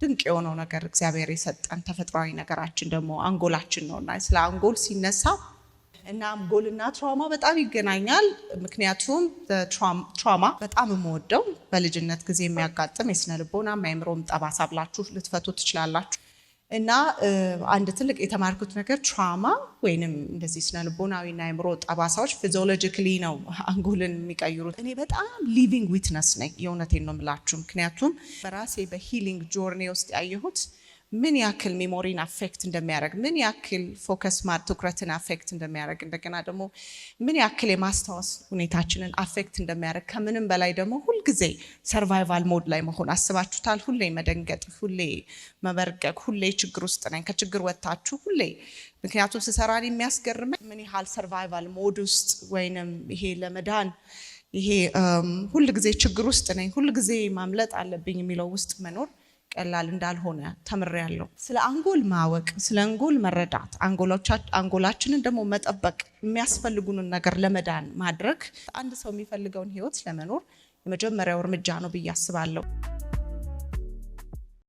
ድንቅ የሆነው ነገር፣ እግዚአብሔር የሰጠን ተፈጥሯዊ ነገራችን ደግሞ አንጎላችን ነው። እና ስለ አንጎል ሲነሳ እና አንጎልና trauma በጣም ይገናኛል። ምክንያቱም trauma በጣም የምወደው በልጅነት ጊዜ የሚያጋጥም የስነ ልቦና የአእምሮም ጠባሳ ብላችሁ ልትፈቱ ትችላላችሁ። እና አንድ ትልቅ የተማርኩት ነገር trauma ወይንም እንደዚህ ስነ ልቦናዊና አእምሮ ጠባሳዎች physiologically ነው አንጎልን የሚቀይሩት። እኔ በጣም living witness ነኝ፣ የእውነቴን ነው የምላችሁ። ምክንያቱም በራሴ በ healing journey ውስጥ ያየሁት ምን ያክል memory ን affect እንደሚያደርግ፣ ምን ያክል focus ትኩረትን affect እንደሚያደርግ፣ እንደገና ደግሞ ምን ያክል የማስታወስ ሁኔታችንን affect እንደሚያደርግ፣ ከምንም በላይ ደግሞ ሁልጊዜ survival mode ላይ መሆን አስባችሁታል? ሁሌ መደንገጥ፣ ሁሌ መበርገግ፣ ሁሌ ችግር ውስጥ ነኝ፣ ከችግር ወጥታችሁ ሁሌ። ምክንያቱም ስሰራን የሚያስገርመኝ ምን ያህል survival mode ውስጥ ወይንም ይሄ ለመዳን ይሄ ሁል ጊዜ ችግር ውስጥ ነኝ፣ ሁል ጊዜ ማምለጥ አለብኝ የሚለው ውስጥ መኖር ቀላል እንዳልሆነ ተምሬያለሁ። ስለ አንጎል ማወቅ፣ ስለ አንጎል መረዳት፣ አንጎላችንን ደግሞ መጠበቅ፣ የሚያስፈልጉንን ነገር ለመዳን ማድረግ አንድ ሰው የሚፈልገውን ህይወት ለመኖር የመጀመሪያው እርምጃ ነው ብዬ አስባለሁ።